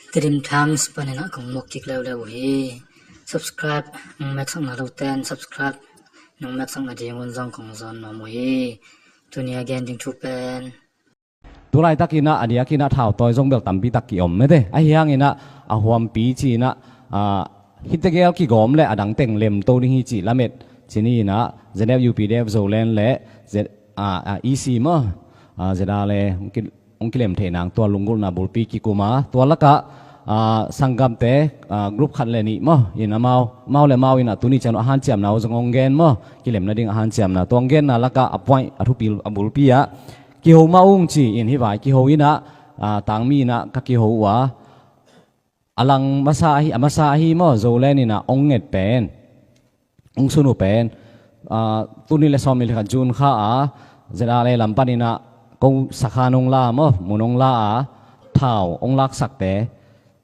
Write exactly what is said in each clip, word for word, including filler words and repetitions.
Tedim Times panin ah kong muak kik leuleu uh hi. Subscribe nong meksakna loten subscribe nong meksakna dingun zong kong zawn nuam uh hi. Tuni a gen ding thu pen, tu laitakin ah a diakin ah thautawi zong bel tampi tak ki-om mete. Ahi hangin ah a huampi ci-in ah, ah, hih tegel kigawm le a dang teng lemto ding hi cih lamet ci ni-in ah, Z F U P D F Zoland le Z, ah, ah, E C maw, ah, Z R le hong ki, hong kilem theih nang tua lunggulhna bulpi kikum a, tua lakah, ah, sanggamte, ah, group khat le nih maw, in amau, amau le amau in ah tuni ciang a hanciamna uh zong hong gen maw, kilemna ding a hanciamna tua hong genna lakah a point, a thupil, a bulpi ah kiho mah ung ci-in hih vai kiho in ah, ah, tangmi in ah ka kiho uh a, a lang masa ahi, a masa ahi maw, Zoland in ah hong nget pen, hong sun uh pen, ah, tul nih le sawmnih le khat June kha a, Z R le lam panin ah ko sakhan hong la maw, mun hong la a, thau hong laksakte,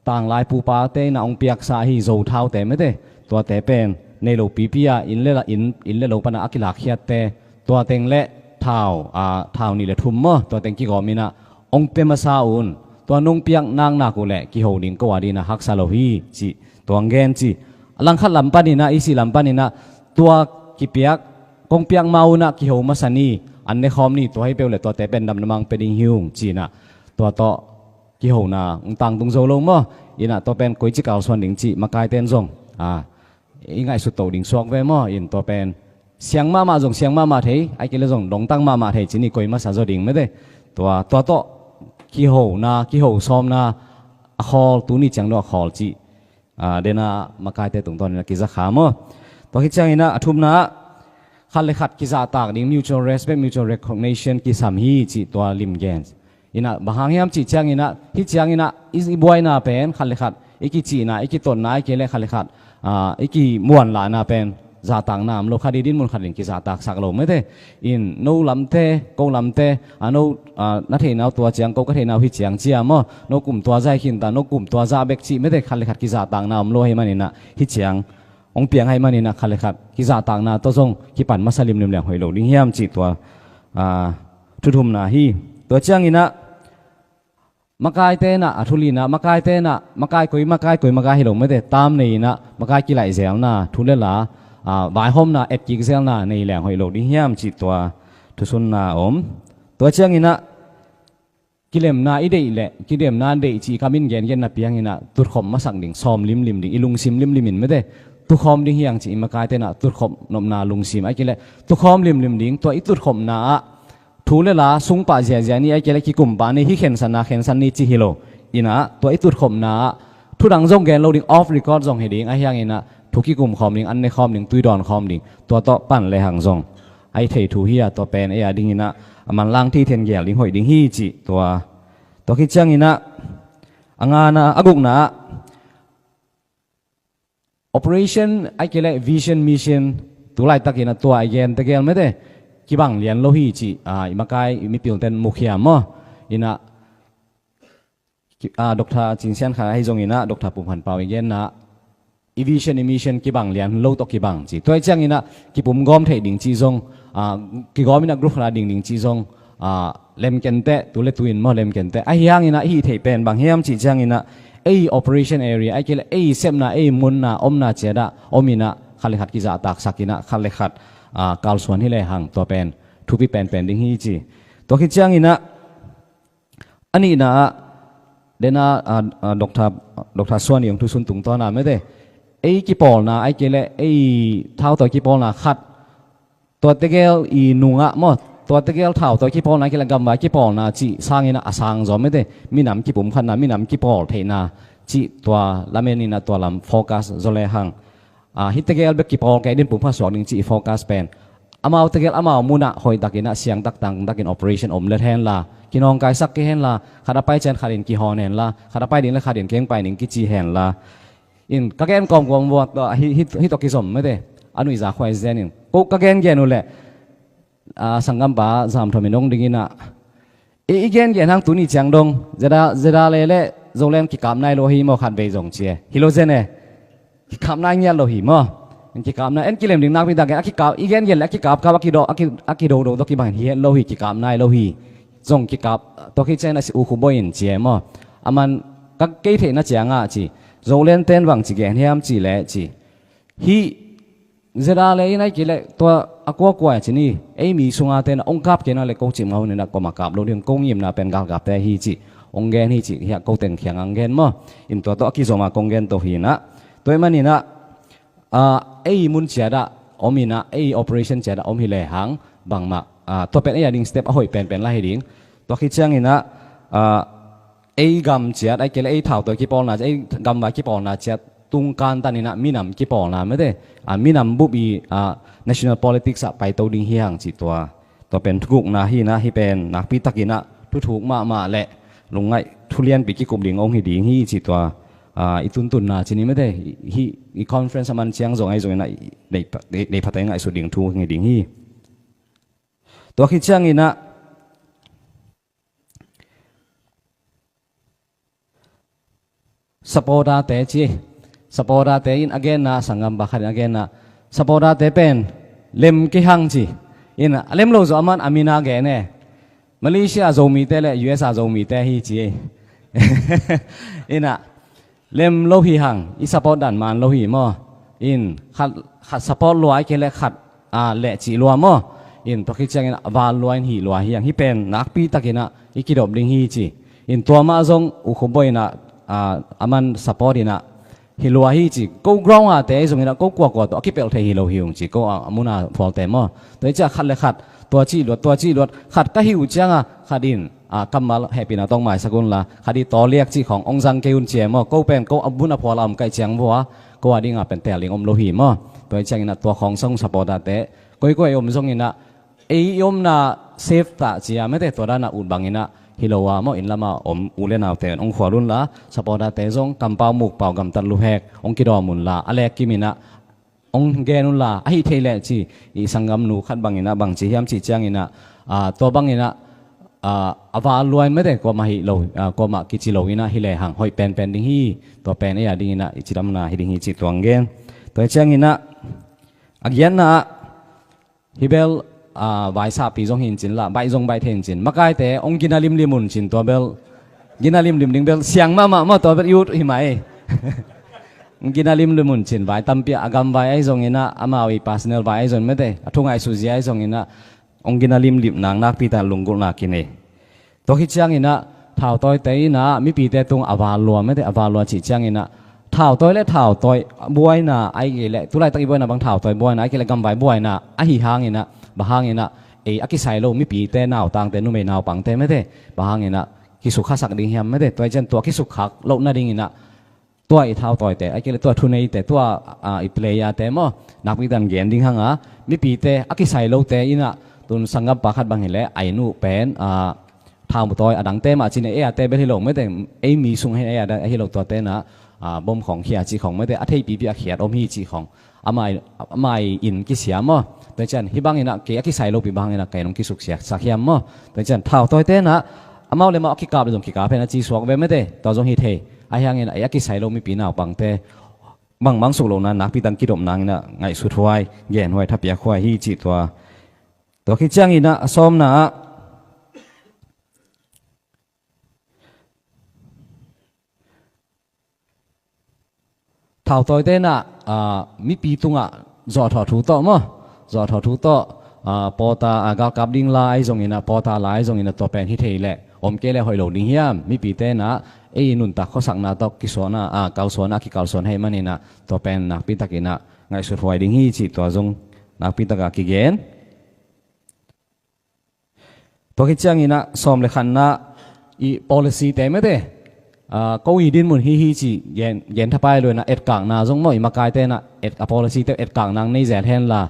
tanglai pupate in ah hong piaksa ahi Zo thaute mete, tuate pen nei lo pipi a, inn le la, inn, inn le lo pan ah a kilakkhiatte, tua teng le thau, ah, thau nih le thum maw, tua teng kigawm in ah hong pia masa un. Tua nong piak naknak uh leh kiho ding ko a ding in ah haksa lo hi cih tua hong gen ci. A langkhat lam panin ah, E C lam panin ah, tua kipiak, kong piak ma un ah kiho masa ni, an ne khawm ni, tua hi peuh leh tuate pen damna mang pia ding hi ung ci-in ah, tua tawh kihona hong tangtung zo lo maw. In ah tua pen koici kalsuan ding cih makaite in zong, ah, i ngaihsut to ding suak ve maw. In tua pen siang mahmah zong siang mahmah thei, ahih kei leh zong dongtang mahmah thei ci ni, koi masa zaw ding mete. Tua, tua tawh kihona, kiho sawmna a khawl, tuni ciang dong a khawl cih, ah, den a makaite tungtawn in ah kiza kha maw. Tua khit ciangin ah a thumna ah khat le khat kizahtak ding, mutual respect, mutual recognition kisam hi cih tua lim gen. In ah bang hang hiam cih ciangin ah, hih ciangin ah i, i buaina pen khat le khat i kicihna, i kitotna, ahih kei leh khat le khat, ah, i kimuanlahna pen zahtakna om lo, khat i dinmun khat in kizahtaksak lo mete. In no lamte, ko lamte, ah, no, ah, na theihna uh tua ciang, ko ka theihna uh hih ciang ci a maw, no kum tua zah hi khin ta, no kum tua zah bek cih mete, khat le khat kizahtakna om lo ahih manin ah hih ciang hong piang ahih manin ah khat le khat kizahtakna tawh zong kipan masa limlim leng hoih lo ding hiam cih tua, ah, thu thumna hi. Tua ciangin ah makaite in ah, a thu lina, makaite in ah, makai koi, makai koi, makai hi lo mete, tam nei in ah makai kilaih zelna, thu le la, ah, vaihawmna, etkik zelna nei leng hoih lo ding hiam cih tua thusunna om. Tua ciangin ah kilemna i deih leh, kilemna deih cih ka min gengenna piangin ah tutkhop masak ding, sawm limlim ding, i lungsim limlim in mete, tukhawm ding hi hang cih i makaite in ah tutkhop nopna lungsim, ahih kei leh tukhawm limlim ding, tua i tutkhopna ah thu le la sung pah ziazia ni, ahih kei leh kikum pah ni, hih khensan a khensan ni cih hi lo. In ah tua i tutkhopna ah thu dang zong gen lo ding, off record zong hi ding, ahi hangin ah thu kikum khawm ding, an ne khawm ding, tui dawn khawm ding, tua tawh pan le hang zong a i thei thu hi a, tua pen ei a dingin ah a manlang thei then gel ding hoih ding hi cih tua. Tua khit ciangin ah a ngana, a gukna ah operation, ahih kei leh vision, mission, tu laitakin ah tua i gen tegel mete, kibang lian lo hi cih, ah, i makai, i mipilten mukhiam maw. In ah, ki-, ah, Doctor Cin Sian Khan ahi zongin ah, Doctor Pum Khan Pau i genna, i vision, i mission kibang lian lo tawh kibang ci. Tua hi ciangin ah kipum gawm theih ding cih zong, ah, kigawm in ah group khat a ding ding cih zong, ah, lemkenteh, tu le tu in maw lemkenteh. Ahi hangin ah i hih theih pen bang hiam cih ciangin ah, ei operation area, ahih kei leh ei sepna, ei munna, omna ciat ah om in ah khat le khat kizahtaksak in ah, khat le khat, ah, kalsuan hi le hang, tua pen thupi penpen ding hi ci. Tua khit ciangin ah a nihna ah, den a, ah, ah, Doctor, Doctor Suan i hong thusun tungtawn a mete, ei kipawlna, ahih kei leh ei thautawi kipawlna khat, tua tegel i nungah maw, tua tegel thautawi kipawlna, ahih kei leh gamvai kipawlna cih sangin ah a sang zaw mete, minam kipumkhatna, minam kipawl theihna cih tua lamen in ah tua lam focus zaw le hang. Ah, hih tegel bek kipawl kei ding, pumkhat suak ding cih i focus pen, amau tegel amau munah hoihtakin ah siangtak tangtakin operation om let henla, kinawngkaisak kei henla, khat a pai ciang khat in kihawn henla, khat a pai ding leh khat in keng pai ning kici henla. In ka gen kawmkawm uh ah, hih, hih, hih tawh kizom mete, a nuihza khuai zen in ko ka gengen uh leh, ah, sanggampa Zam Thom in hong dingin ah, i, i gengen hang tuni ciang dong, Z R, Z R le leh Zoland kikap nai lo hi maw, khatvei zong ci e. Hi lo zen e. Kikap nai ngiat lo hi maw. En kikap nai, en kilem ding nakpi tak gen, a kikap, i gengen leh a kikapkap, a kido, a ki, a kidodo tawh kibang hi het lo hi, kikap nai lo hi. Zong kikap, tua khit ciang in ah si U Khu Bawi in ci e maw. A man Ka kei theihna ciangah ci, Zoland ten bang ci gen hiam ci leh ci, hih zeda le in ai kei leh tua a kuakua ci ni, ei mi sunga ten a ong kap kei na le ko cim ngau ni na koma kap lo ding ko ngimna pen galkapte hi ci, ong gen hi ci, hiah ko teng khiang ang gen maw. In tua tawh a kizom a kong gen to hi na. Tua i maninah, ah, ei mun ciatah om inah, ei operation ciatah om hi lehang, bangmah, ah, tua pen ei a ding step a hoih penpen la hi ding. Tua khit cianginah, ah, ei gam ciat, ai kei le ei thautawi kipawlna ciat, ei gamvai kipawlna ciat tungkan taninah minam kipawlna mete, ah, minam bup i, ah, national politics ah paito ding hi hang ci tua. Tua pen thugukna hi na, hi pen nakpi takinah thuthuk mahmah le lungngaih thulianpi kikup ding ong hi ding hi ci tua, ah, i tuntunna ci ni mete, hi i conference a man ciang zong ahi zonginah nei, nei, nei phata i ngaihsut ding thu hi ding hi. Tua khit cianginah supporter-te ci. Supporter-te in a genna, sanggampa khat in a genna, supporter-te pen lem kei hang ci. In a lem lo zawh a man a mina gen e. Malaysia a Zomite le U S a Zomite hi ci. Inah lem lo hi hang, i support dan man lo hi maw. In khat, khat support lua ai kei le khat, ah, leh cih lua maw. In tua khit ciangin a val lua in hih lua hi hang, hi pen nakpi takinah i kidop ding hi ci. In tua mah zong U Khum Bawi inah, ah, a man support inah hi lua hi ci. Ko ground a te zong inah ko kuakua tawh a kipelh thei hi lo hi ung ci, ko a, a muna phualte maw. Tua hi ciah khat le khat tua cih luat, tua cih luat, khat ka hi uh cianga khat in, ah, kammal hehpihna tawh maisak unla, khat i tawliak cih khawng ong zang kei un ci e maw. Ko pen ko a bun a phual a om kaih ciang vua, ko a dinga pen tel ding om lo hi maw. Tua hi cianginah tua khawng song supporter-te koikoi om zonginah ei i omna safe tah cia mete, tua dana ut banginah hi lo a maw, inn lama om u le naute ong khual unla, supporter-te zong kampau mukpau gamtat luhek ong kidawm unla, a lek kiminah ong gen unla, ahi thei leh ci, i sanggamnu khat banginah bang ci hiam cih cianginah, ah, tua banginah, ah, a val luain mete, kuamah hi lo, ah, kuamah kici lo inah hi lehang hoih penpen ding hi. Tua pen ei a dinginah i cidamna hi ding hi cih tuang gen. Tua hi cianginah a giatna ah, hi bel, ah, vaisahpi zong hi in cin lah, baih zong baih thei in cin. Makaite ong gina limlim un cin, tua bel gina limlim ding bel siang mahmah maw, tua bel i ut hi mai. Ong gina limlim un cin, vai tampi a gamvai ahi zonginah, amau i personal vai ahi zong mete, a thu ngaihsut zia ahi zonginah ong gina limlim nang nakpi ta lunggulhna kinei. Tua khit cianginah thautawite inah mipite tung a val lua mete, a val lua cih cianginah thautawi le thautawi buaina ahi kei le, tulaitak i buaina bang thautawi buaina ahi kei le, gamvai buaina ahi hanginah, bang hanginah ei a kisai lo mipite, nautangte, numei naupangte mete, bang hanginah kisukkhasak ding hiam mete. Tua hi cian tua kisukkhak loh nadinginah tua i thautawite ahi kei le, tua thuneite, tua, ah, i player-te maw, nakpi tan gen ding hanga, mipite a kisai lote inah, tun sanggampa khat bang hileh a inn uh pen, ah, thautawi a dangte mah cin, ei a te bel hi lo mete, ei mi sung hi, ei a dang hi lo, tua tenah, ah, bom khawng khia cih khawng mete, a theipipi a khiat om hi cih khawng, amai, amai in kisia maw. Tua cian hi banginah kei a kisai lopi bang hanginah kei nong kisuksiaksak hiam maw. Tua cian thautawi tenah amau le amau a kikap le zong kikap hen a ci suak ve mete, tua zong hi thei. Ahi hangin a, a kisai lo mipi naupangte bangmang suk lohna nakpi tang kidop nanginah ngaihsut huai, gen huai, thapiak huai hi cih tua. Tua khit cianginah a sawmna ah thautawite inah, ah, mipi tungah zawhthawh thu tawh maw, zawhthawh thu tawh, ah, pawta, ah, galkap ding la ahi zonginah, pawta la ahi zonginah, tua pen hi thei leh om kei leh hoih lo ding hiam? Mipite inah ei nuntak khuasakna tawh kisuana, ah, kalsuana, kikalsuan hei maninah tua pen nakpi takinah ngaihsut huai ding hi cih tua zong nakpi takah kigen. Tua khit cianginah sawm le khatna i policy-te mete, ah, ko i dinmun hi hi ci gen, gen thapai lo inah etkakna zong maw, i makaite inah et, a policy-te etkakna nei zel henla,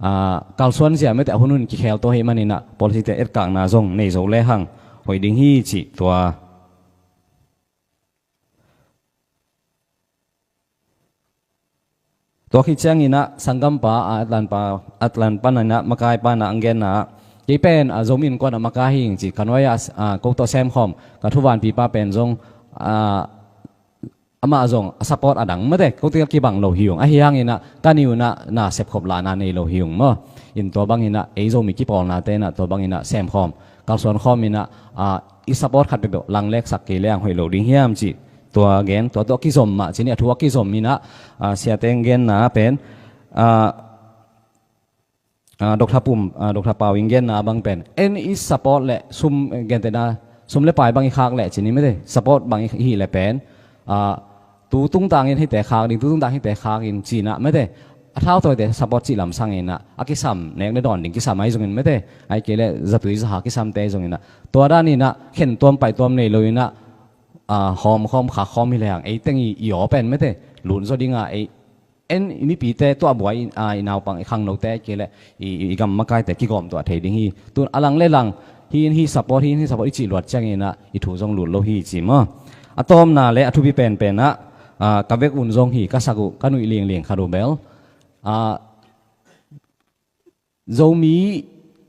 ah, kalsuan zia mete a hun hun kikhel tawh hi maninah policy-te etkakna zong nei zo lehang hoih ding hi cih tua. Tua khit cianginah sanggampa, a, Atlanpa, Atlanpa nanah makaipa na ang genna ah, kei pen, a, Zomi Innkuan ah makai hi ing ci, ka nuai-ah, a, ko tawh semkhawm ka thuvanpipa pen zong, a, amah zong a support a dang mete, ko tel kibang lo hi ung. Ahi hanginah ka ni unah na sepkhop lahna nei lo hi ung maw. In tua banginah ei Zomi kipawlnate inah tua banginah semkhawm, kalsuan khawm inah, a, i support khat peuhpeuh langleksak kei leng hoih lo ding hiam cih Tua gen, tua tua kizom mah ci ni, a thu a kizom in ah, ah, siate in genna pen, ah, ah, Doctor Pum, ah, Doctor Pau in genna bang pen, en i support le sum, eh, gentehna, sum le pai bang i khak le ci ni mete, support bang i hi le pen, ah, tu tungtang in hite khak ding, tu tungtang hite khak in ci na mete, a thau tawite support cih lam sang in ah, a kisam, nek le dawn ding kisam ahi zongin mete, ahih kei le zatui zaha kisamte ahi zongin ah, tua dan in ah, khen tuam pai tuam nei lo in ah, ah, hawm khawm khak khawm hi le hang, ei teng i, i aw pen mete, lut zaw ding a, ei, en i mipite tua buai in, ah, i naupang i khangnote kei le i, i, i gam makaite kigawm tuah thei ding hi. Tun a lang le lang, hi in hi support, hi in hi support i cih luat ciangin ah, i thu zong lut lo hi ci maw. A tawpna le a thupi penpen ah, ah, ka vek un zong hi, ka sak uh, ka nuih liangling khat uh bel. Ah, Zomi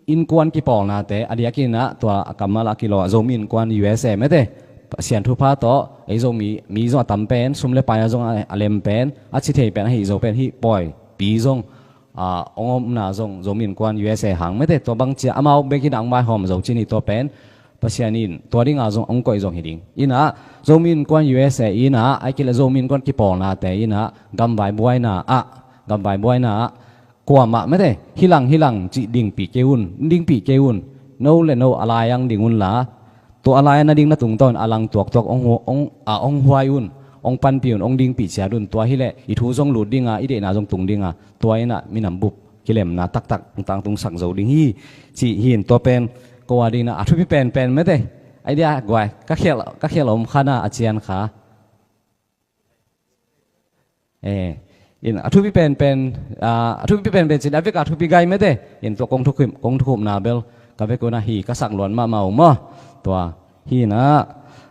innkuan kipawlnate, a diakin ah tua a kammal a kilaw, Zomi Innkuan U S A mete, Pasian thupha tawh, ei Zomi, mi zong a tam pen, sum le pai a zong a, a lem pen, a ci thei pen, a hih zo pen, hih pawi, pi zong, ah, hong omna zong, Zomi Innkuan U S A hang mete, tua bang cia, amau bekin ah hong vaihawm zo ci ni tua pen, Pasian in, tua ding a zong, hong koih zong hi ding. In ah, Zomi Innkuan U S A in ah, ahih kei le Zomi Innkuan kipawlnate in ah, gamvai buaina ah, gamvai buaina ah, kuamah mete, hi lang, hi lang, cih dingpih kei un, dingpih kei un, no le no a lai ang ding un la, tua a lai a na ding na tungtawn a lang tuaktuak hong hu-, hong, a, hong huai un, hong panpih un, hong dingpih ciat un, tua hi le, i thu zong lut ding a, i deihna zong tung ding a, tua in ah minam bup, kilemna taktak, hong tangtung sak zo ding hi, cih hi in tua pen, ko a ding na, a thupi penpen mete, ai dia, guai, ka khial, ka khial om kha na, a cian kha. Eh, in a thupi penpen, ah, a thupi penpen cin a vek a thupi gai mete. In tua kong thukhupna bel ka vek un ah hi ka sak luat mahmah uh maw. Tua hi in ah,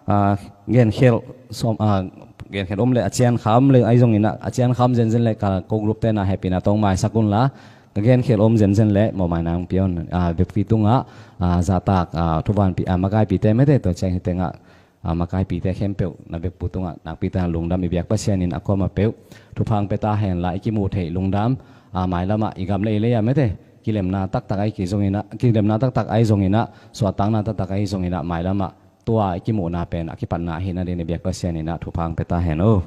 ah, genkhelh sawm, ah, genkhelh om le a cian kha om le ahi zongin ah, a cian kha om zenzen le ka ko group te na hehpihna tawh maisak un la. Ka genkhelh om zenzen le mawhmaina hong pia un, ah, vekpi tungah, ah, zahtak, ah, thuvanpi, ah, makaipite mete tua ciang hi tengah, ah, makaipite khempeuh na vekpi tungah nakpi takin lungdam i biak Pasian in a kuamah peuh thupha hong pia ta hen la, i kimuh theih lungdam, ah, mailamah i gam le i lei ah mete kilemna taktak ahi kei zongin ah, kilemna taktak ahi zongin ah, suahtakna taktak ahi zongin ah, mailamah tua i kimuhna pen a kipatna ahihna dingin i biak Pasian in ah thupha hong pia ta hen aw.